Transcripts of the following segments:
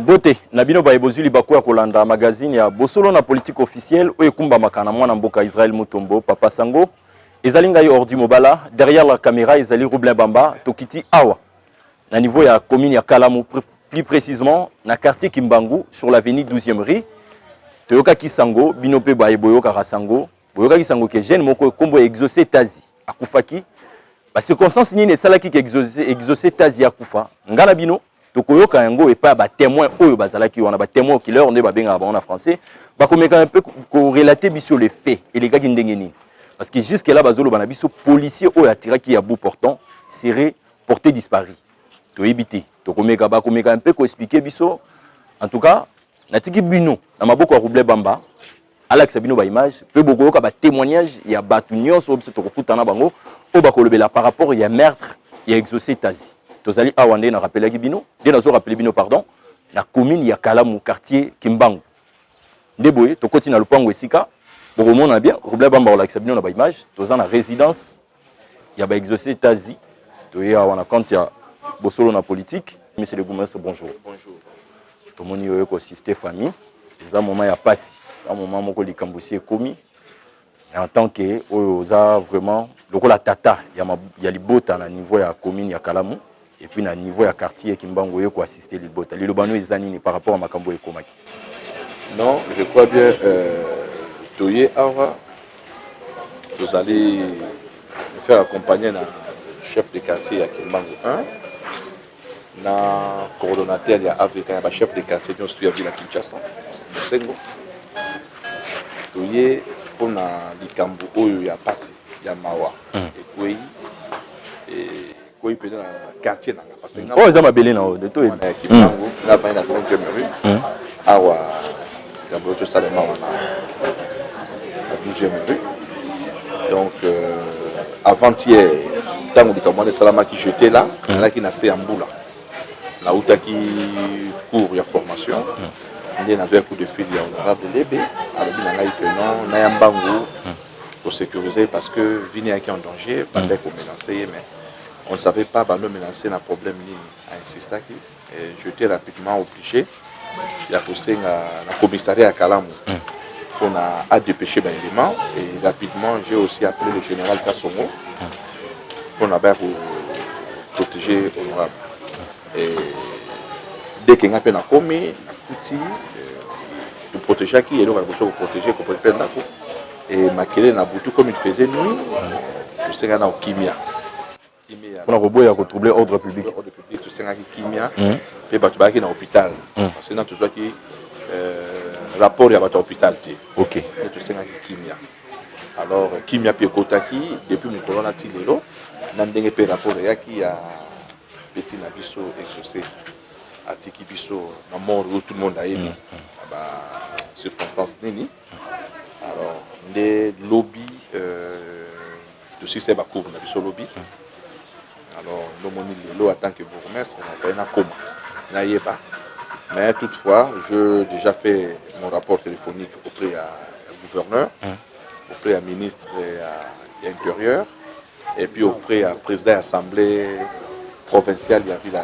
Mbote na bino baye bozwi libaku ya kolanda magazine ya Bosolo na politique officielle oyo ekumbamaka na mwana mboka Israël Mutombo, Papa Sango. Ezali ngai Ordi Mobala, derrière la caméra ezali Roublin Bamba, tokiti awa na niveau ya commune ya Kalamu, plus précisément na quartier Kimbangu sur l'avenue 12e rue. Toyokaki sango, bino mpe baye boyokaka sango, boyokaki sango ke jeune moko kombo ya Exaucé Tazi akufaki. Ba circonstances nini esalaki ke Exaucé Tazi akufa? Nga na bino tokoyoka yango epai ya ba témoins oyo bazalaki wana, ba témoins oculaires nde babengaka bango na français, bakomeka mpe korelater biso les faits elekaki ndenge nini, parce que jusque là bazoloba na biso policier oyo atiraki ya bout portant serait porté disparu. Toyebi te, tokomeka, bakomeka mpe koexpliquer biso. En tout cas, natiki bino na maboko ya Roublin Bamba, alakisa bino baimage mpe bokoyoka batémoignage ya bato nyonso oyo biso tokokutana bango, oyo bakolobela par rapport ya meurtre ya Exaucé Tazi. Tozali awa nde narapelaki bino, nde nazorappeler bino, pardon, na commune ya Kalamu, quartier Kimbangu. Nde boye tokoti na lopango esika bokomona bien Roublin Bamba kolakisa bino na baimage. Toza na résidence ya baexaucé Tazi. Toye awa na compte ya Bosolo na politique. Monsieur le gouverneur, bonjour. Bonjour. Tomoni oyo koassister famille, eza moment ya pasi, eza moment moko likambo esi ekomi. En tant que oyo oza vraiment lokola tata ya libota na niveau ya commune ya Kalamu et puis na niveau ya quartier Kimbangu, oyo koassister libota, liloba no eza nini par rapport à makambo oyo ekomaki? Non, je crois bien, toye awa, tozali me faire accompagner na chef de quartier ya Kimbangu 1, na coordonnateur ya Afrika ya bachef de quartier nyonso ya ville ya Kinshasa, Mosengo. Toye mpona likambo oyo ya pasi, ya mawa ekwei, ekwei mpenza na quartier na nga, parce que oyo eza mabele na oyo de toyebi. Ya Kimbangu, nga vandi na 5e rue. Awa likambo oyo tosalema wana na 12e rue. Donc avant-hier, ntango likambo wana esalamaki, j'étais là, nazalaki na se ya mbula, nautaki cours ya formation, nde nazwaki coup de fil ya honorable Lebe. Alobi na ngai ke non, naya mbangu kosécuriser parce que vie eyaki en danger, bandaki komenacer ye, mais on ne savait pas bando menacer na problème nini. Ainsistaki et j'étais rapidement obligé ya kosenga na commissariat ya Kalamu mpona adépêcher baélément, et rapidement j'ai aussi appelé le général Kasongo mpona baya koprotéger honorable. Et dès ke nga mpe nakomi, nakuti toprotégeaki. Eloko ya liboso, koprotéger, koprotéger mpe ndako et makelele na butu, comme il faisait nuit, tosengaki na kimia. Mpona koboya kotroubler ordre public. Ordre public, tosengaki kimia mpe bato bayaki na hôpital, parce que na tozwaki rapport ya bato ya hôpital te. Nde tosengaki kimia. Alors kimia mpe ekotaki depuis mokolo wana ti lelo, na ndenge mpe rapport eyaki ya petit na biso Exaucé atiki biso na mort oyo tout le monde ayebi na bacirconstance nini. Alors nde lobi tosilisa bacours na biso lobi. Alors ndomoni lelo, en tant que bourgmestre, nakai nakoma nayeba, mais toutefois je déjà fait mon rapport téléphonique auprès ya gouverneur, auprès ya ministre ya intérieur et puis auprès ya président ya assemblée provinciale ya ville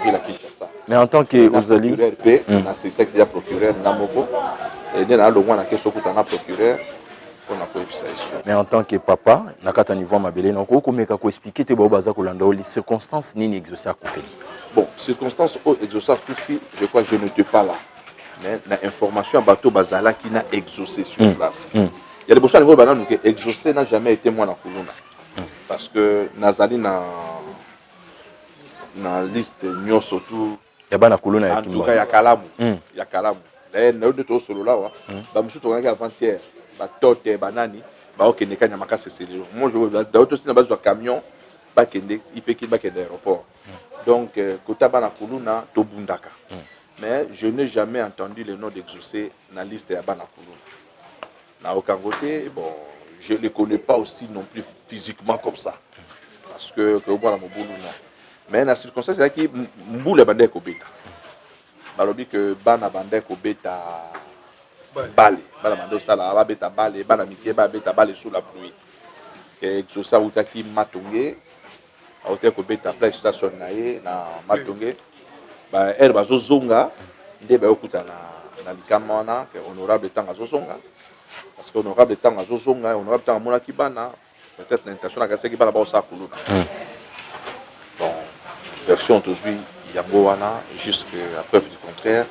ya Kinshasa. Mais en tant que ozali procureur mpe, nasisaki déjà procureur nga moko, nde nalongwa nake sokuta na procureur mpona koyebisa ye. Mais en tant que papa na kati ya niveau ya mabele, nakoki komeka koexpliquer te bao baza kolanda oyo circonstance nini Exaucé akufeli? Bon, circonstance oyo Exaucé akufi, je crois, je n'étais pas là, mais na information ya bato bazalaki na Exaucé sur place, ya liboso alingi oyo bananu ke Exaucé n'a jamais été mwana kuluna, parce que nazali na liste nyonso tu ya bana kuluna ya en tout cas ya Kalamu. Ya Kalamu, d'ailleurs nayo nde tozosolola awa, bamosusu tokangaki avant-hier, batote banani baokende kanya makasi eselelo. Moi, d'ailleurs tosina bazwa camion, bakende ipeki, bakende aéroport. Donc kota bana kuluna tobundaka, mais je n'ai jamais entendu le nom d'Exaucé na liste ya bana kuluna na okango te. Bon, je ne le connais pas aussi non plus physiquement comme ça, parce que mwana mobulu, non. Mais na circonstance ezalaki mbula ebandaki kobeta. Balobi ke bana bandaki kobeta bale, bana bande osala babeta bale, bana mike babeta bale sous la pluie. Exaucé awutaki Matonge, awutaki kobeta play station na ye na Matonge, baheure bazozonga. Nde bayokutana na likama wana ke honorable ntango azozonga, parce que honorable ntango azozonga, honorable ntango amonaki bana, peut-être na intention akanisaki bana baosala kuluna. Bon, version tozwi yango wana, jusque à preuve du contraire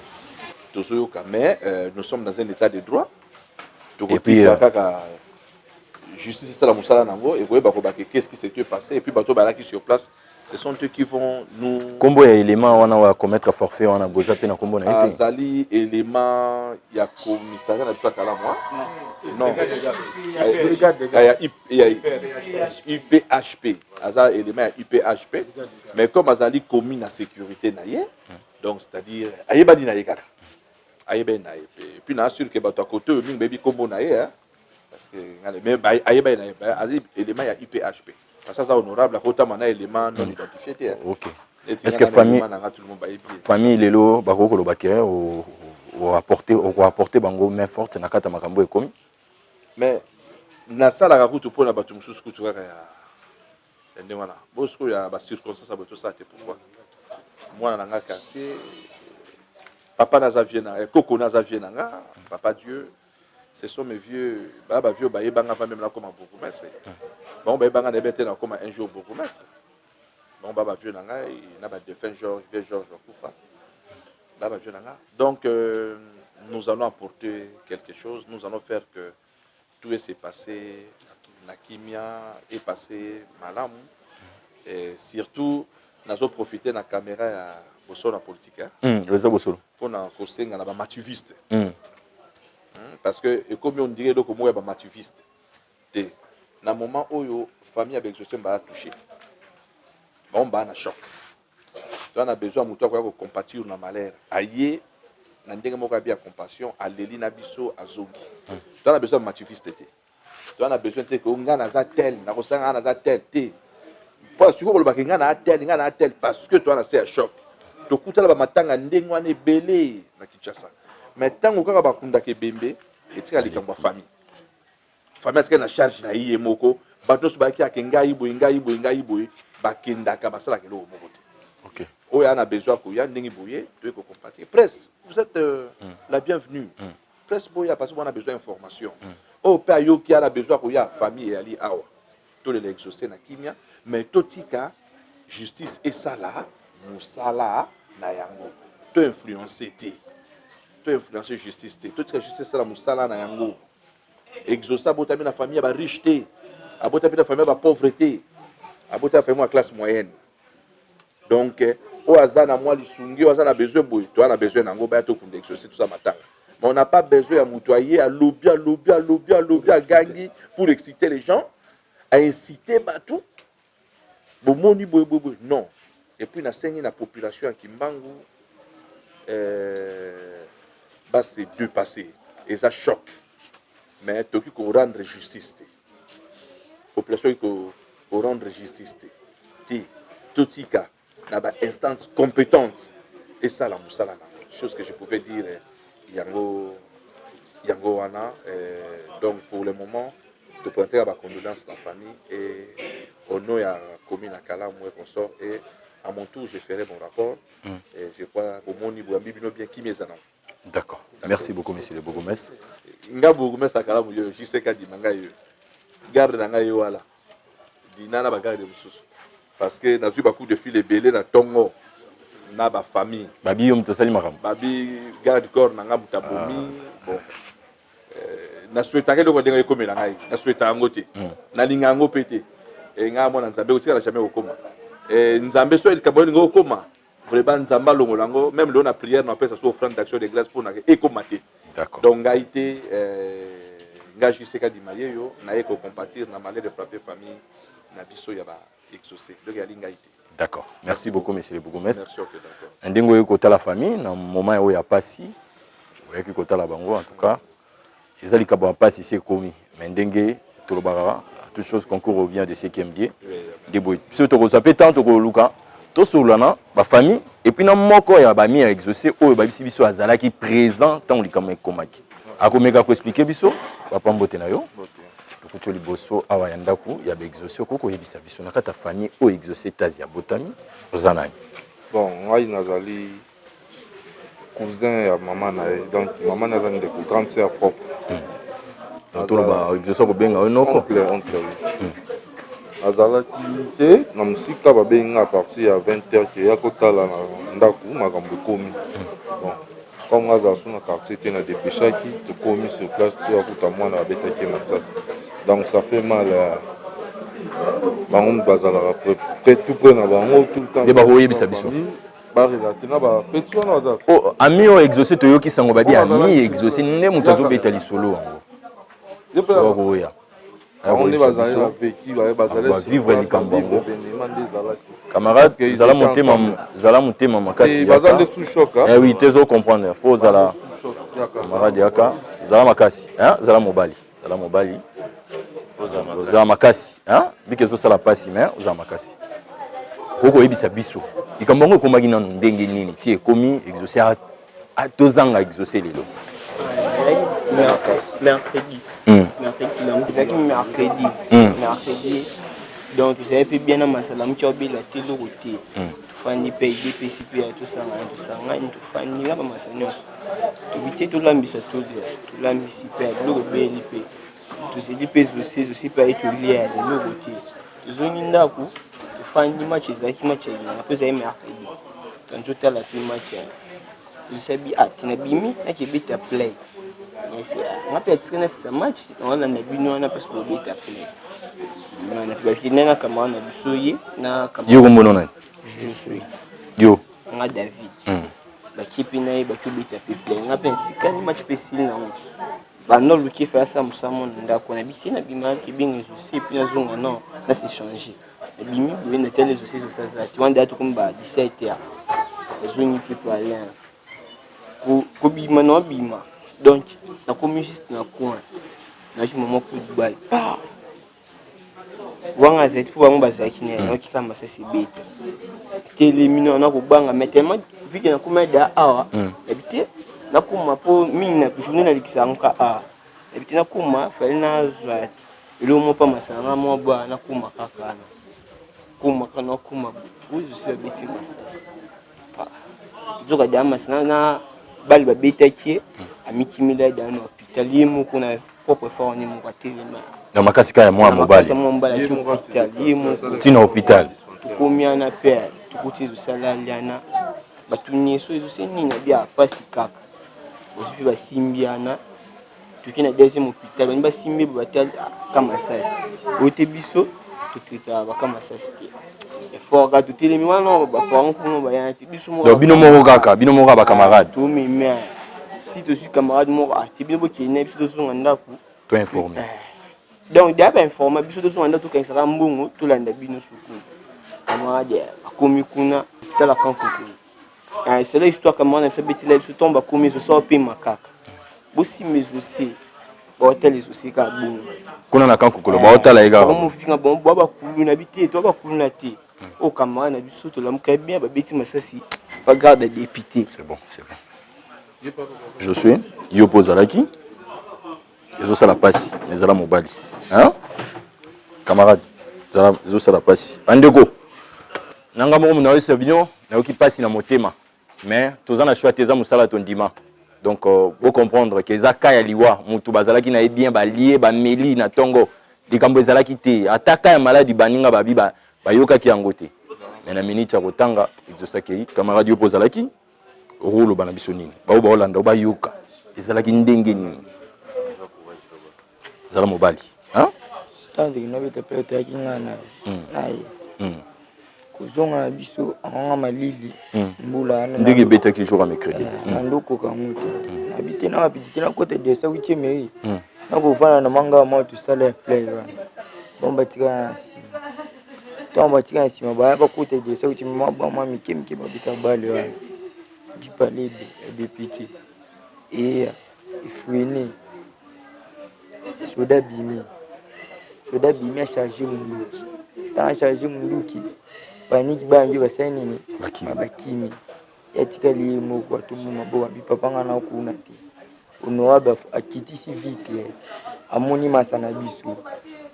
tozoyoka, mais nous sommes dans un état de droit. Tokotika kaka justice esala mosala nango, ekoyeba kobake qu'est-ce qui s'était passé, et puis bato balaki sur place, ce sont eux qui vont nous. Kombo ya élément wana oyo commettre forfait wana, boza mpe na kombo na ye te? Azali élément ya commissariat na biso ya Kalamu, non, ya UPHP. Aza élément ya UPHP, mais comme azali commis na sécurité na ye, donc c'est-à-dire ayebani na ye kaka, ayebani na ye. Et puis na sûr que bato ya kote oyo mingi bayebi kombo na ye, parce que mais ayebani na ye, azali élément ya UPHP, parce que aza honorable, akotama na élément non identifié te. Ok, est-ce que famille lelo bakoki koloba ke okoapporter bango main forte na kati ya makambo ekomi? Mais nasalaka kutu mpona bato mosusu kutu kaka ya ndenge wana. Bo sikoyo ya bacirconstance ya boye tosala te. Pourquoi? Mwana na nga quartier, papa naza vieux na koko, naza vieux na nga, papa Dieu, ce sont mes vieux. Baya bavieux, bayebanga va même nakoma bourgmestre. Bango bayebanga, nayebi te nakoma un jour bourgmestre. Bango ba bavieux na ngai na badéfunt Georges, vieux Georges akufa, ba bavieux na nga. Donc nous allons apporter quelque chose, nous allons faire que tout s'est passé na kimia, est passé malamu. Et surtout nazoprofite na caméra ya Bosolo na politique, hein? Eza Bosolo. Mpona kosenga na bamativiste, parce que ekomi on dirait eloko moko ya bamativiste te. Na moment oyo famille ya baexaucé baya touché, bango baa na choc, toza na besoin ya moto akoya kocompatir na malheur, aye na ndenge moko abi ya compassion, aleli na biso, azongi. Toza na besoin ya mativiste te, toza na besoin te ke ngai naza tel, nakosala, ngai naza tel te. Mpo sikoyo kolobaka ngai na tel, ngai na tel, parce que toza na se ya choc. Tokutana bamatanga ndenge wana ebele na Kinshasa, mais ntango kaka bakundaka ebembe, etika likambo ya famille. Famille atikali na charge na ye moko. Bato nyonso bayaki ake ngai boye, ngai boye, ngai boye, bakendaka, basalaka eloko moko te. Oyo aa na besoin koya ndenge boye, toye kocompatir. Presse, vous êtes la bienvenue. Presse, boya, parce que wana besoin information. Oyo mpe ayoki, aa na besoin koya. Famille eyali awa, tolela exaucé na kimia, mais totika justice esala mosala na yango. To influence te, to influence justice te, totika justice esala mosala na yango. Exaucé abotami na famille ya bariche te, abotami na famille ya bapauvre te, abotami na famille ya classe moyenne. Donc oyo aza na mwa lisungi, oyo aza na besoin boye, toza na besoin nango, baya tokunda exaucé, toza matanga. Mais on n'a pas besoin ya moto aye, alobi, alobi, alobi, alobi, agangi pour exciter les gens, ainciter bato, bomoni boye, boye, boye. Non. Et puis nasengi na population ya Kimbangu base dépasser. Eza choc, mais tokoki korendre justice te. Population ekoki korendre justice te te. Totika na bainstance compétente esala mosala nango. Chose que je pouvais dire, yango yango wana. Donc pour le moment toprésenteka bacondoléance na famille et au nom ya commune ya Kalamu et consort, et à mon tour je ferai mon rapport. Et je crois bomoni, boyambi bino bien, kimi eza nango. D'accord. Merci beaucoup, monsieur le bourgmestre. Nga bourgmestre ya Kalamu yo, JCK dima ngai yo, garde na ngai yo wala dina na bagarde mosusu, parce que nazwi bacoup de fil ebele na ntongo na bafamille. Babi yo moto osali makambo. Babi garde corps na nga moto abomi. Bon, nasouhaitaka eloko ndenge ekomela ngai, nasouhaita yango te, nalinga yango mpe te. Ngai mwana Nzambe, kotikala jamais kokoma. Nzambe, so likambo olingi okoma, vraiment Nzambe alongola yango. Même lelo na prière napesa so offrande d'action de grâce mpona ekoma te. Donc ngai te, ngai JCK Dima yeyo, naye kocompatir na malheur frappé famille na biso ya ba exaucé. Donc yali ngai te. D'accord. Merci beaucoup, monsieur le bourgmestre. Merci, ok, d'accord. Ndenge oyo kotala famille na moment oyo ya pasi, oyaki kotala bango, en tout cas eza likambo ya pasi esi ekomi, mais ndenge tolobaka, toute chose concourt au bien de ceux qui aiment Dieu. Nde boye biso tokozwa mpe temps, tokoluka tosolola na bafamille et puis na moko ya bami ya exaucé oyo babisi biso azalaki présent ntango likambo ekomaki, akomeka koexpliquer biso. Papa, mbote na yo. Tokuti yo liboso awa ya ndako ya baexaucé. Okoki koyebisa biso, na kati ya famille oyo exaucé Tazi abotami, oza nani? Bon, ngai nazali Cousin ya mama na ye, donc mama na aza ndeko, grande sœur propre. Donc toloba exauce akobenga yo noko? Oncle, oncle, oui. Azalaki te na mosika, babengi nga à partir ya 20 heures ke ya kotala na ndako makambo ekomi. Bon, comme nga azala so na quartier te, na dépêchaki, tokomi sur place, toya kuta mwana babetaki ye masasi. Donc ça fait mal. Bango moto bazalaka près, tout près na bango tout le temps. Nde bakoyebisa biso. Barelate na bapeti wana baza. Oh, ami oyo exaucé, toyoki sango babi ami exaucé nde moto azobeta lisolo yango. Soki akoya bango nde bazali na vécu, bazali bavivre likambo yango. Camarade, zala motema, zala motema makasi. Baza nde sous choc. Eh oui, tezo comprendre, faut ozala camarade, yaka, zala makasi, hein, zala mobali, zala mobali, ozala makasi, hein, bike ezosala pasi, mais ozala makasi. Okoyebisa biso likambo yango ekomaki nanu ndenge nini ti ekomi exaucé, tozanga exaucé lelo? Mercredi, mercredi, ezalaki mercredi. Mercredi, donc tozali mpe bien na masala moki obela te, eloko te. Tofandi mpe idepesi mpe ya tosangana, tosangani, tofandi na bamasa nyonso, tobi te tolambisa, tolia, tolambisi mpe ya biloko ebeli mpe tozeli mpe zosi zosi mpe aye tolia eloko te. Tozongi ndako, tofandi, match ezalaki, match ya elinga mpo ezali mercredi, tozotala mpe match ya tozosabi. Ah, tina bimi nakebeta play nga mpe atika nasisa match, naolanda bino wana mpasi kobeta play wana mpe bakende na camarade na biso, ye na Yo kombono nani? Je suis Yo? Nga David. Baki mpe na ye, baki obeta mpe play, nga mpe natikali, match mpe esili nango. Banda oluki efe asala mosala mo na ndako, nabi te, nabima kebenga ezosi et puis nazonga, non, nase change. Nabimi boye, natali ezosi, ezosi aza te. Wana deya tokomi ba 17 heures. Nazongi mpe palin kobima, na obima, donc nakomi juste na coin, nayaki mama coup de balle pa wanga azalaki mpo bango bazalaki na ye. Nayoki kaka masasi ebeti, telemi na kobanga, mais tellement vu que nakomi da awa, nayebi te nakoma mpo mingi na journée nalekisa yango ka awa, nayebi te nakoma fale nazwa eloko moko mpa masala nga mwa bwa, nakoma kaka wana, koma kaka nakoma oyo zosi babeti masasi, nzoka da masana na bale babetaki ye, amikimela da na hôpital ye moko na propre effort ne moko atelema. Na makasi kaka ya mwana mobali? Mwana mobali aki hôpital ye moko. Ntina hôpital? Tokomi wana mpe tokuti ezosala liana, bato nyonso ezose nini abi apasi kaka bazwi mpe basimbi wana. Toki na deuxième hôpital, bani basimbi batali ka masasi oyo te, biso totraitaka baka masasi te, effort kaka totelemi wana, baparent kuna bayana te, biso moko. Bino moko kaka, bino moko bacamarade? Tomemi ti tozwi camarade moko ate, bino bokende, biso tozonga ndako. Toinforme. Donc deya bainforme biso, tozonga ndako, tokanisaka mbongo, tolanda bino sukulu. Camarade akomi kuna hôpital akankokolo, c'est là histoire. Camarade na biso abetela biso, ntongo bakomi, ezosala pema kaka, bosimba ezosie, baotala ezosie kaka bongo. Kuna na kankokolo baotala ye kaka? Mofinga bango bwa bakuluna bi te, to bakuluna te, oyo camarade na biso tolamuka bien, babeti masasi bagarde ya député. C'est bon, c'est bon. Je suis yo mpo ozalaki, ezosala mpasi, mais ezala mobali, hein? Camarade, ezosala mpasi. Bandeko nanga moko nayosa bino, nayoki mpasi na motema, mais toza na choix te, eza mosala tondima. Donc bocomprendre ke eza ka ya liwa, motu bazalaki na ye bien, balie, bameli na ntongo, likambo ezalaki te, ata ka ya maladi baninga babi bayokaki yango te, mais na minute ya kotanga exosakei. Camarade, yo mpo ozalaki, okoloba na biso nini? Bao baolanda, bayoka ezalaki ndenge nini? Ezala mobali, hein? Ntango tokenda beta mpe toyaki ngai na ye kozonga na biso akanga malili, mbula wana. Ndenge ebetaki jour ya mercredi? Na ndokoka yango te, nabi te, na bapiti te, nakota desa huitième rue, nakovanda na manga mwa tosala ya play wana. Bango batikala na nsima. Ntango batika na nsima, baya bakota desa huitième, mwa bamwa mike mike babeta bale wana dipalebe ya député, eya efreine, soda bimi, soda bimi, acharge munduki. Ntango acharge munduki, paniki, bambi basali nini? Bakimi. Yatikali ye moko, atombo maboko, abi: "Papa, nga na kuna te." Honorable akitisi vitre, amoni masa na biso,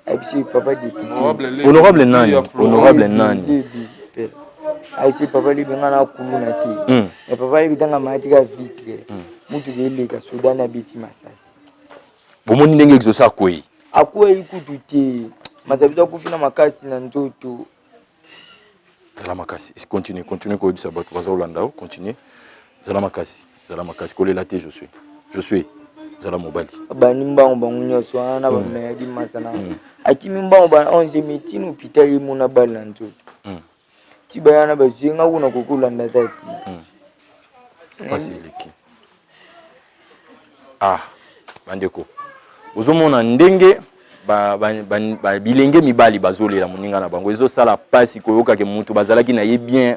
ayebisi: "Papa député." Honorable nani? Honorable nani? Ayesi papa Lebe nga na kuluna te. Mais papa Lebe tanga matika vitre. Mutuka eleka soda na beti masasi. Bomoni ndenge Exaucé akwei. Akwei kutu te. Mazabitu akufi na makasi na nzoto. Zala makasi. Continue, continue koyebisa bato baza kolanda yo, continue. Zala makasi, zala makasi, kolela te Josué. Josué, zala mobali. Abandi mbango bango nyonso wana na bameyaki masa na akimi mbango ba 11 mitino hôpital ye mona bale na nzoto. Ti baya na bazwi nga kuna koki kolanda ata te. Pasi eleki. Ah, bandeko. Bozomona ndenge ba, ba, ba, ba, bilenge mibali bazolela moninga na bango ezosala pasi koyoka ke mutu bazalaki na ye bien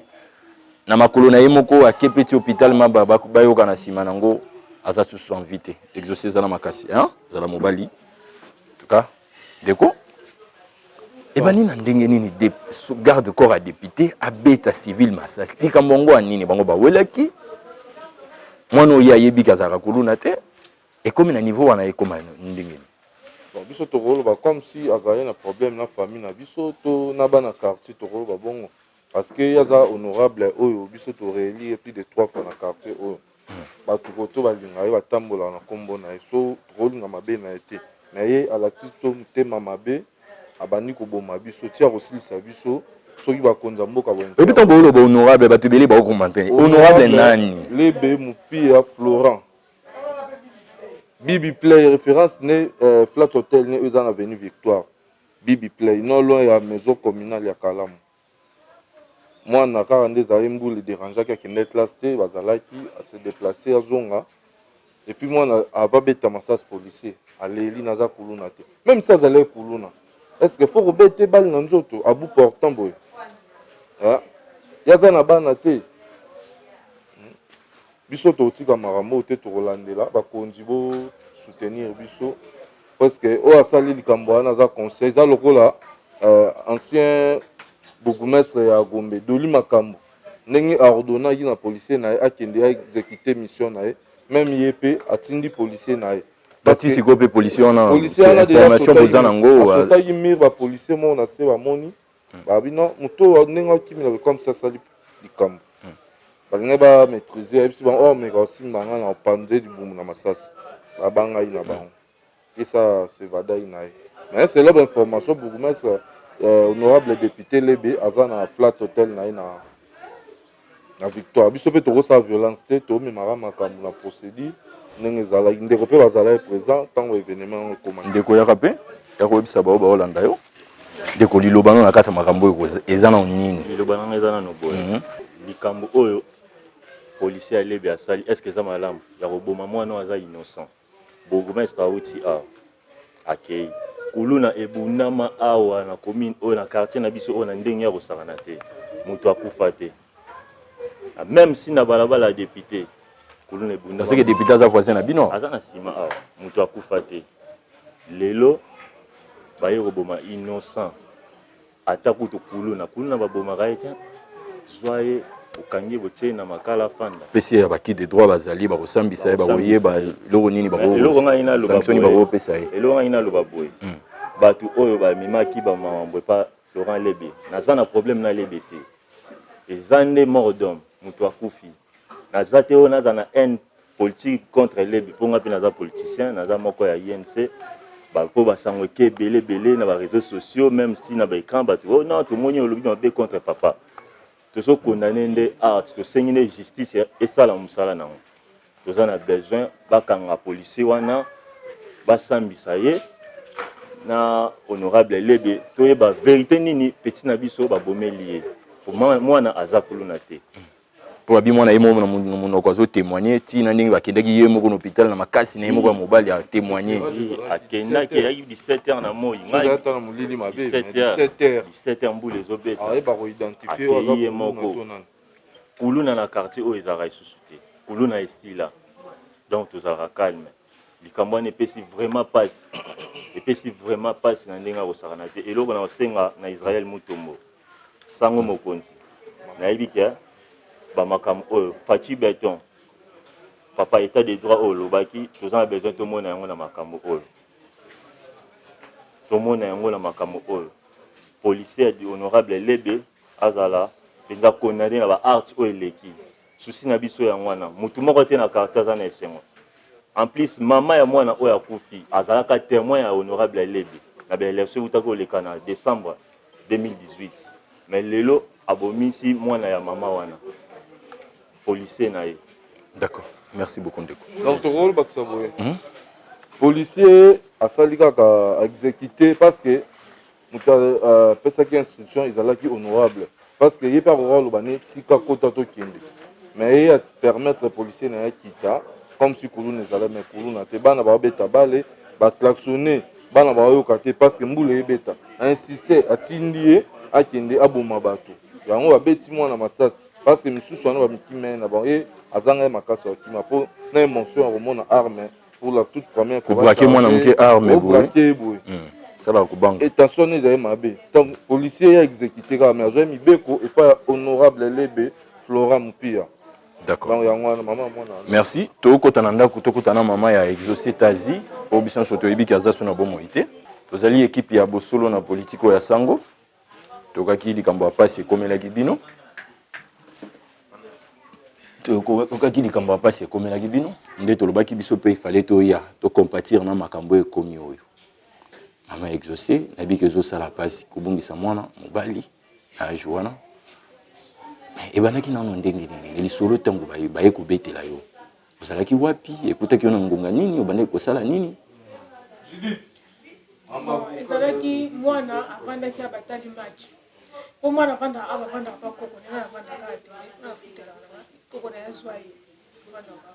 na makolo na ye moko ake pe ti hôpital ma bayoka na nsima nango aza susu en vie te. Exaucé ezala makasi hein? Zala mobali en tout cas ndeko ebandi na ndenge nini de, garde corps ya député abeta civil masasi likambo yango ya nini bango bawelaki mwana oyo ayebi ke azalaka kuluna te ekomi na niveau wana ekoma ndenge nini? Bon, biso tokoloba comme si azali na problème na famille na biso to na bana quartier, tokoloba bongo parce que ye aza honorable oyo biso toréélire plus de trois fois na quartier oyo. Bato koto balinga ye, batambolaka na nkombo na ye, so tokolinga mabe na ye te. Na ye alakisi biso motema mabe, abandi koboma biso ti akosilisa biso soki bakonzi ya mboka. Oyebi ntango booloba honorable, bato ebele baokomante honorable nani? Lebe Mupia Florent Bibi Play, référence ne Flat Hotel ne oyo eza na avenue Victoire, Bibi Play non loin ya maison communale ya Kalamu. Mwana kaka nde ezalaki mbula ederangeaki, akende classe te, bazalaki ase déplacer azonga. Et puis mwana ava beta masasi, policier aleli naza kuluna te. Même si azalaki kuluna, est ce que faut kobeta bale na nzoto à bout portant boye? Ye aza na bana te. Biso tokotika makambo oyo te, tokolandela bakonzi bo soutenir biso parce que oyo asali likambo wana aza conseil, eza lokola ancien bourgmestre ya Gombe Doli Makambo, ndenge aordonnaki na policier na ye akende aexécuter mission na ye, même ye mpe atindi policier na ye. Bati sikoyo mpe policier wana, policier wana information boza nango? Asotaki mur, bapolicier moko na se bamoni, babi non, moto oyo ndenge akimela comme ça asali likambo, balingi bamaîtrise. Ayebisi bango oyo ameka kosimba nga na opanze libumu na masasi, babangai na bango esa sevadai na ye. Mais selon bainformation, bourgmestre honorable député Lebe aza na Flat Hotel na ye na Victoire. Biso mpe tokosala violence te, tomemaka makambo na procédure ndenge ezalaki. Ndeko mpe bazalaki présent ntango événement yango ekomaki. Ndeko, yaka mpe ya koyebisa bao baolanda yo. Ndeko, liloba no na kati ya makambo oyo eza nano nini? Liloba nanga eza nano boye: likambo oyo policier Alebe asali, est ce que eza malamu ya koboma mwana oyo aza innocent? Bourgmestre awuti awa akei kuluna ebundama awa na commune oyo, na quartier na biso oyo, na ndenge ya kosakana te. Moto akufa te, même si na balabala ya député kuluna ebundama. Parce que député aza voisin na bino? Aza na nsima awa. Moto akufa te, lelo baye koboma innocent. Ata kutu kuluna, kuluna babomaka ye te. Zwa ye, okangi, botie na makala, afanda. Pesi ya baki de droit bazali bakosambisa ye, bakoyeba eloko nini, eloko ngai naloba sanction nini bakopesa ye. Eloko ngai naloba boye: bato oyo bamemaki bamambo epa Florent Lebe, naza na problème na Lebe te, eza nde mort d'homme, moto akufi. Naza te oyo naza na haine politique contre Lebe, mpo nga mpe naza politicien, naza moko ya UNC. Mpo basango eke ebele ebele na baréseaux sociaux, même si na baécran bato oh non, tomoni olobi mabe contre papa. Tozokondane nde art, tosengi nde justice esala mosala nango. Toza na besoin bakanga policier wana, basambisa ye na honorable Lebe, toyeba vérité nini petit na biso babomeli ye. Mwana aza kuluna te. Mpo babi mwana ye moko na monoko azotémoigne ntina ndenge bakendaki ye moko na hôpital na makasi na ye moko ya mobali atémoigne. Akendaki, eyaki 17 heures na moi. Ata na molili mabe, 17 heures. 17 heures, mbula ezobeta. Ayeba koidentifie oyo aza akei ye moko. Kuluna na quartier oyo ezalaka lisusu te, kuluna esila, donc tozalaka calme. Likambo wana epesi vraiment pasi, epesi vraiment pasi na ndenge akosakana te. Eloko na kosenga na Israel Mutombo, sango mokonzi, nayebi ke bamakambo oyo Fatshi Béton, papa, état de droit oyo olobaki, toza na besoin tomona yango na makambo oyo, tomona yango na makambo oyo. Policier ya honorable Lebe azala. mpenza condamne na ba arts oyo eleki. Souci na biso yango wana. Mutu moko te na quartier aza na esengo. En plus mama ya mwana oyo akufi azalaka temoin ya honorable Lebe na ba election ewutaki koleka na decembre 2018 mais lelo abomisi mwana ya mama wana policier na ye. D'accord. Merci beaucoup ndeko. Donc tokolo bakisa boye. Policier asali kaka exécuter parce que moto apesaki instruction ezalaki honorable parce que ye mpe akoka koloba ne tika kota tokende mais ye a permettre policier na ye akita comme si kuluna ezala mais kuluna te bana baobeta bale baklaxonne bana baoyoka te parce que mbula ebeta insiste atindi ye akende aboma bato yango babeti mwana masasi parce que misusu wana bamikima ye na bango ye azanga ye makasi ya kokima mpo na émotion ya komona arme pour la toute première fois kobrake mwana moke arme boye boye salaka kobanga et tension wana ezali mabe donc policier ya exécuté kaka mais azwaki mibeko epai ya honorable Lebe Flora Mupia. D'accord. Donc yango wana mama mwana. Merci. Tokota na ndako tokota na mama ya Exaucé Tazi oyo biso nyonso toyebi ke aza so na bomoi te. Tozali ekipe ya bosolo na politiki oyo ya sango. Tokaki likambo ya pasi ekomelaki bino. Tokaki likambo ya pasi ekomelaki bino nde tolobaki biso mpe ifale toya tocompatir na makambo ekomi oyo. Mama Exaucé, nayebi ke ezosala pasi kobungisa mwana mobali na age wana. Ebandaki nano ndenge nini? Lisolo ntango baye kobetela yo, ozalaki wapi? Ekutaki yo na ngonga nini? Obandaki kosala nini? Ezalaki mwana avandaki abatali match po mwana avandaka awa avandaka pa koko na ngai avandaka te afutelaka na ngai koko na ye azwa ye avandaka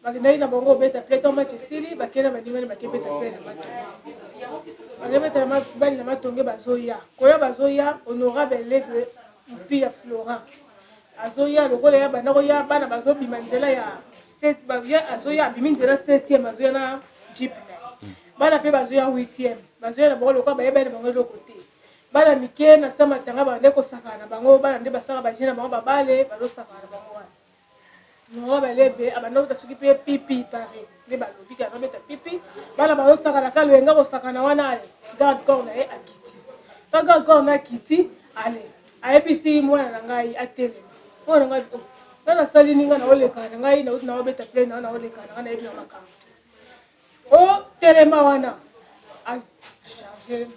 bakendaki na bango kobeta play ntango match esili bakei na baningani bakei beta play na matonge bakei beta na bali na matonge bazoya koya bazoya honorable leble mpiya florent azoya lokola ya banda koya bana bazobima nzela ya azoya abimi nzela 7e azoya na jeep na ye bana mpe bazoya 8e bazoya na bango lokola bayebani na bango eloko te bana mike na sa matanga bande kosakana na bango bana nde basaka baje na bango babale bazosakana na bango wana Nora Balebe abanda kobeta soki mpe pipi pare nde balobi ke azobeta pipi bana bazosakana ka loyenga kosakana wana ale garde corps na ye akiti ka garde corps na akiti ale ayebisi mwana na ngai atelema mwana na ngai oh, nga nasali nini nga naolekana na ngai nauti naobeta play na naolekana na ngai nayebi na makambo te o oh, telema wana acharge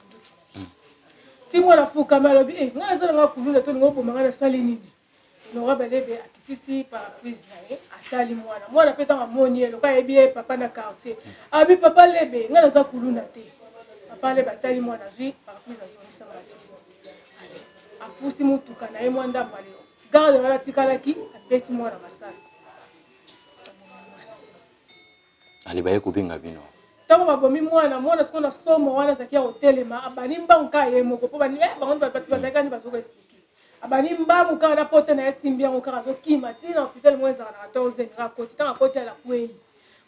ti mwana afukami alobi eh, ngai naza na ngai kuluna tolinga oboma ngai nasali nini Laurent Balebe akitisi paraprise na ye atali mwana mwana mpe ntango amoni ye lokola ayebi ye papa na quartier abi papa Lebe ngai naza kuluna te papa Lebe atali mwana azwi paraprise azongisa matisi ale apusi motuka na ye mwa ndambo ale garde wana atikalaki abeti mwana masasi. Ale baye kobenga bino. Tango babomi mwana, mwana sikoyo na somo wana azalaki ya kotelema, abandi mbangu kaka ye moko po bani eh, bango bato bazalaki kaka nde bazo expliquer. Abandi mbangu kaka na pota na ye asimbi yango kaka azokima ti na hopital moko ezalaka na 14 kaka akoti, tango akoti ala akweyi.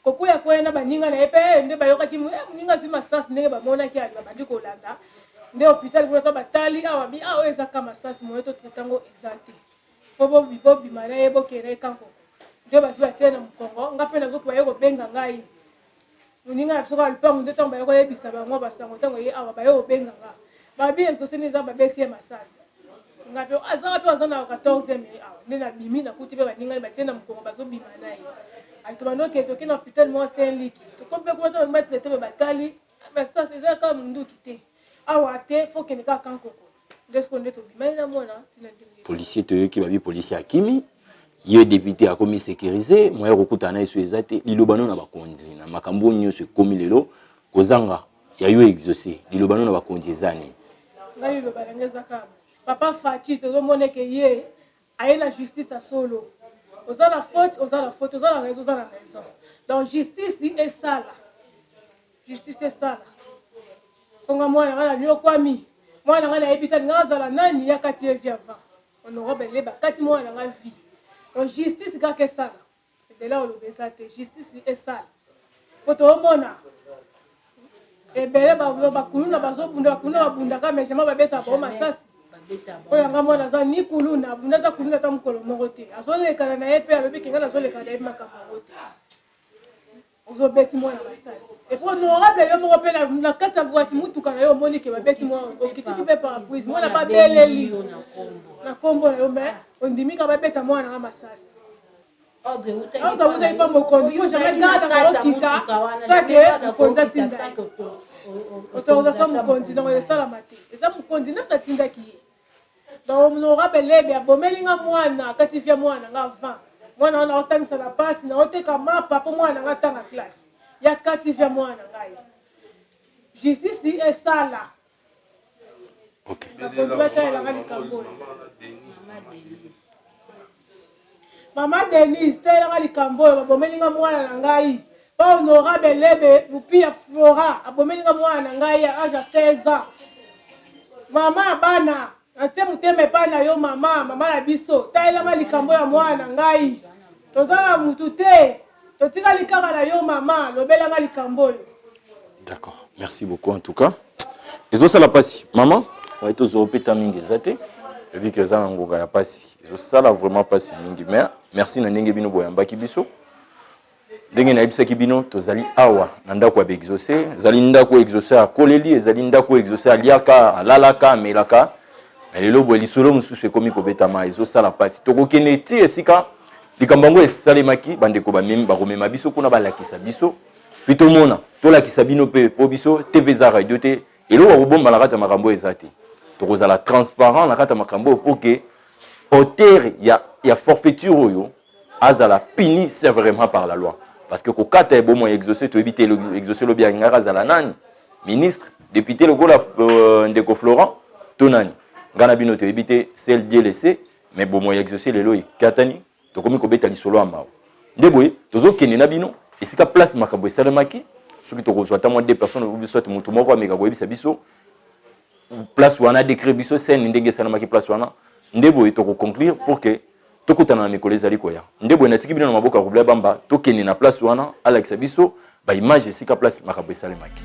Kokweya kweya na baninga na ye pe eh, nde bayokaki eh, moninga azwi masasi ndenge bamonaki ali babandi kolanda nde hopital kuna ta batali awa bi ah oyo eza ka masasi moye to traite yango eza te. Po bobima na ye bokende na ye kankoko. Nde bazwi batie na mokongo, nga mpe nazoki baye kobenga ngai. Moninga na biso kaka lupangu nde ntango baye koyebisa bango basango ntango eye awa baye kobenga nga. Babi exauce nde eza babeti ye masasi. Nga mpe azaka mpe aza na 14e ye awa. Nde nabimi nakuti mpe baninga batie na mokongo bazobima na ye. Ayi tobandi okende toke na hôpital moko Saint-Luc. Tokomi mpe kuna ntango batraite mpe batali masasi eza kaka monduki te. Awa te faut kende kaka kankoko. Nde sikoyo nde tobimaki na mwana tina ndenge. Policier toyoki babi policier akimi ye député akomi sécurisé moyen ya kokutana na ye so eza te liloba no na bakonzi na makambo oyo nyonso ekomi lelo kozanga ya yo exaucé liloba no na bakonzi eza nini? Ngai liloba na ngai eza kaka papa Fatshi tozomona eke ye aye na justice ya solo oza na faute oza na faute oza na raison oza na raison donc justice esala justice esala Konga mwana nga naniokwami mwana nga nayebi te alinga azala nani ya kati ye vie avant honorable leba kati mwana nga vie donc justice kaka esala ebele oloba eza te justice esala po toomona ebele bakuluna bazobunda bakuluna babundaka mais jamais babetaka bango masasi oyo yanga mwana aza ni kuluna abunda ata kuluna ata mokolo moko te azolekana na ye mpe alobi kenga nazolekana na ye makambo yango te ozobeti mwana masasi. Et puis honorable yo moko pe na kati ya boîte mutuka na yo omoni ke babeti mwa okitisi pe parapluie mwana babeleli na kombo na yo mais ondimi ka babeta mwana na nga masasi. Ordre eutaki pa mokonzi po jamais garde akokita sake mokonzi atinda autorisation mokonzi donc esalama te eza mokonzi nde atindaki ye. Donc honorable Lebe abomeli nga mwana akati via mwana nga avant mwana wana otangisa na pasi na oteka mapa po mwana nga atanga classe ya kati via mwana ngai justice esala. Okay. Bakonzi batalelanga likambo oyo. Mama Denise, talelanga likambo oyo babomeli nga mwana na ngai. Pa honorable Lebe Mupia Flora abomeli nga mwana na ngai ya age ya 16 ans. Mama ya bana, natie motema epai na yo mama, mama na biso, talelanga likambo ya mwana na ngai. Toza na mutu te, totikali kaka na yo mama, lobelanga likambo oyo. D'accord, merci beaucoup en tout cas. Ezosala pasi maman, oye tozwa pe temps mingi eza te. Ebi que eza na ngonga ya pasi. Ezosala vraiment pasi mingi mais merci na ndenge bino boyambaki biso. Ndenge nayebisaki bino tozali awa na ndako ya ba-exaucé, ezali ndako exaucé akoleli, ezali ndako exaucé aliaka, alalaka, amelaka. Mais lelo boye lisolo mosusu ekomi kobetama, ezosala pasi. Tokokende ti esika likambo yango esalemaki, bandeko bamemi bakomema biso kuna balakisa biso Puis tomona, tolakisa bino pe po biso TV eza radio te, eloko ya kobomba na kati ya makambo oyo eza te. Tokozala transparent na kati ya makambo oyo pour que auteur ya, ya forfaiture oyo azala puni sévèrement par la loi. Parce que kokata ebomo ya exaucé toyebi te exaucé lobi alingaka azala nani? Ministre, député lokola euh, ndeko Florent to nani? Nga na bino toyebi te, seul Dieu le sait, mais bomo ya exaucé lelo ekatani Tokomi kobeta lisolo ya mawa. Nde boye tozo kende na bino esika place makambo esalemaki, soki tokozwa ata mwa deux personnes ou soit mutu moko ameka koyebisa biso place wana, décrire biso scène ndenge esalemaki place wana. Nde boye toko conclure pour que tokutana na mikolo ezali koya. Nde boye natiki bino na maboko ya Roubla Bamba, tokende na place wana alakisa biso ba image esika place makambo esalemaki.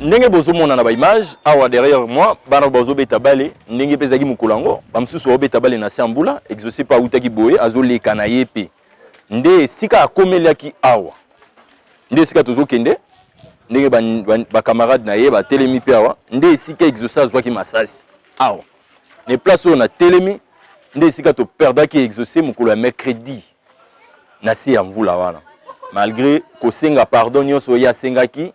Ndenge bozomona na ba image awa derrière moi, bana bazobeta bale ndenge mpe ezalaki mokolo yango, bamosusu baobeta bale na se ya mbula. Exaucé mpe awutaki boye azoleka na ye mpe nde esika akomelaki awa, nde esika tozokende ndenge bacamarade ba, ba na ye batelemi mpe awa, nde esika Exaucé azwaki masasi awa na place oyo natelemi, nde esika toperdaki Exaucé mokolo ya mercredi na se ya mvula wana, malgré kosenga pardon nyonso ye asengaki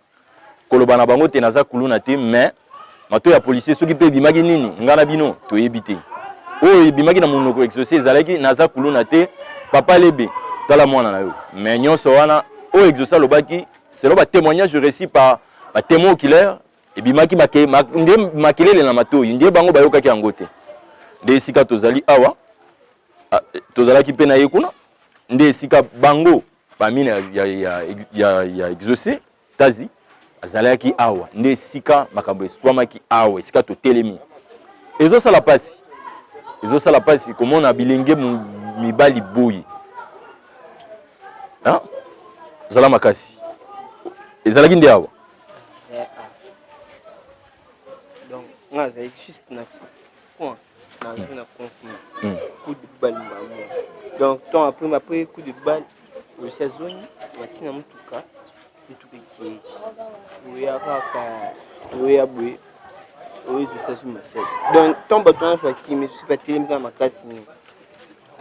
koloba na bango te naza kuluna te, mais mato ya policier soki pe ebimaki nini nga na bino toyebi te. Oyo ebimaki na monoko exaucé ezalaki naza kuluna te, papa Lebe tala mwana na yo. Mais nyonso wana oyo exaucé alobaki selon ba témoignages reçus par ba témoins oculaires ebimaki make, ma, nde makelele na matoyi nde bango bayokaki yango te. Nde esika tozali awa tozalaki pe na ye kuna, nde esika bango ba mine ya, ya, ya, ya exaucé tazi azalaki awa, nde esika makambo eswamaki awa, esika totelemi. Ezosala pasi, ezosala pasi komona bilenge mibali boye. Hein? Zala makasi. Ezalaki nde awa. Donc, nga azalaki juste na coin. Nazwi na coin kuna. Coup de balle mbala. Donc, temps après, après coup de balle, aussi azongi, batina mutuka. Mutuka ekei. Oya kaka, oya boye. Oyo ezosa su masasi. Donc, tant bato wana bakimi, soki batelemi kaka makasi nini.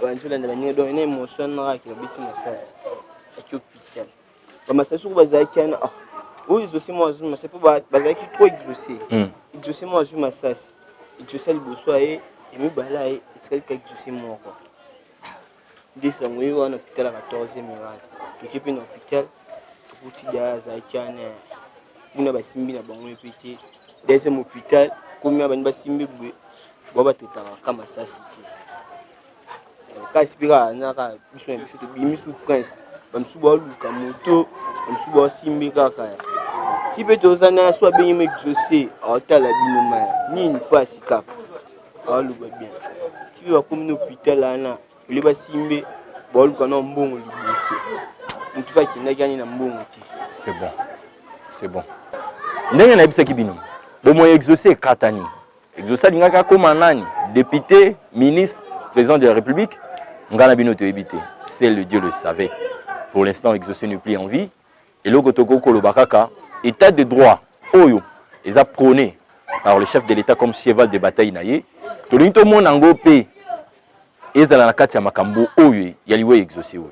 Banzi olanda baninga, donc ena émotion wana kaka babeti masasi. Aki hôpital. Ba masasi soko bazalaki wana, ah, oyo exaucé moko azwi masasi, mpo bazalaki trop exaucé. Exaucé moko azwi masasi. Exaucé ya liboso aye, ya mibale aye, etikali kaka exaucé moko. Nde sango ye wana hôpital ya 14e wana. Toke mpe na hôpital, tokuti daya azalaki wana. Kuna basimbi na bango ye mpe te. Deuxième hôpital, komi wana bani basimbi boye, bao batraitaka kaka masasi te. Kasi mpe kaka na kaka biso na biso tobimi sous prince, bamisusu baoluka moto, bamisusu baosimbi kaka ti mpe toza na so abengi mo exaucé, aotala bino maya nini mpasi kaka aoloba bien ti mpe bakomi na hôpital wana ole basimbe baoluka na mbongo liboso. Motu mpe akendaki ani na mbongo te. C'est bon, c'est bon. Ndenge nayebisaki bino, bomoi Exaucé ekatani. Exaucé alingaki akoma nani? Député, ministre, président de la République? Nga na bino toyebi te. Seul le Dieu le savait. Pour l'instant, Exaucé n'est plus en vie. Eloko tokoki koloba kaka, état de droit oyo eza prôné par le chef de l'État comme cheval de bataille na ye, tolingi tomona yango mpe ezala na kati ya makambo oyo ya liwa ya Exaucé oyo.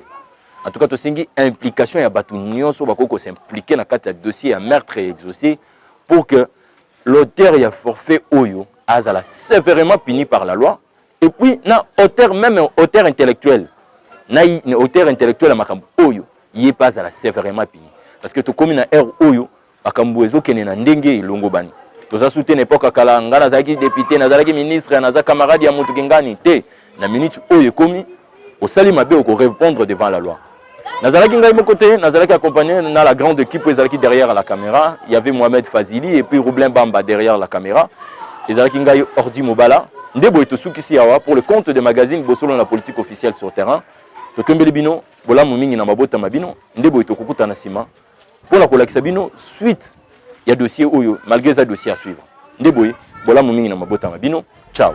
En tout cas, tosengi implication ya bato nyonso bakoki ko s'impliquer na kati ya dossier ya meurtre ya Exaucé pour que l'auteur ya forfait oyo azala sévèrement puni par la loi, et puis na auteur, même auteur intellectuel, na auteur intellectuel ya makambo oyo, ye mpe azala sévèrement puni, parce que tokomi na ère oyo makambo ezokende na ndenge elongo bani. Toza su te na époque ya kala, nga nazalaki député, nazalaki ministre, naza camarade ya moto kengani te. Na minute oyo ekomi, osali mabe, okorépondre devant la loi. Nazalaki ngai moko te, nazalaki accompagné na la grande équipe oyo ezalaki derrière la caméra. Il y avait Mohamed Fazili et puis Roublin Bamba derrière la caméra. Ezalaki ngai Ordi Mobala. Nde boye tosukisi awa pour le compte de magazine Bosolo na politique officielle sur terrain. Totombeli bino bolamu mingi na mabota bino. Nde boye tokokutana nsima mpona kolakisa bino suite ya dossier oyo, malgré eza dossier à suivre. Nde boye, bolamu mingi na mabota ma bino. Ciao.